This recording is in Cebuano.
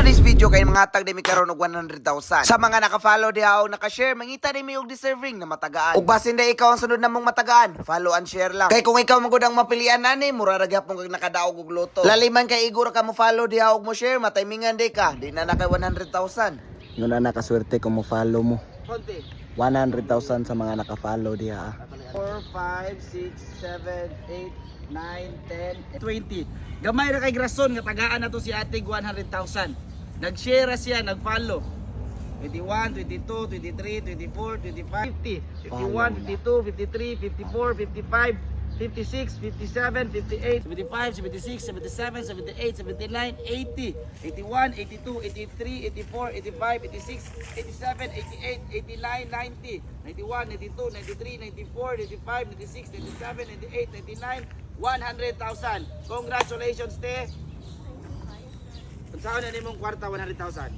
Today's video kay manghatag di mi karon og 100,000. Sa mga naka-follow diha og naka-share, mangita di mi og deserving na matagaan. Ug basin day ikaw ang sunod namong matagaan, follow and share lang. Kay kung ikaw man gud ang mapilian ani, mura ra gyapon kag nakadaog og lotto. Laliman kay igor ka mo follow diha og mo share, mataymingan di ka, di na na kay 100,000. Yun na nakaswerte kung mo follow mo. Konti. 100,000 sa mga naka-follow diha. 4, 5, 6, 7, 8, 9, 10, 20. Gamay ra kay Grason nga tagaan na to si Ate 100,000. Nag-share ra siya, nag-follow. 21, 22, 23, 24, 25, 50, 51, 52, 53, 54, 55, 56, 57, 58, 75, 76, 77, 78, 79, 80, 81, 82, 83, 84, 85, 86, 87, 88, 89, 90, 91, 92, 93, 94, 95, 96, 97, 98, 99, 100,000. Congratulations, te. Unsaon na nimong kwarta 100,000?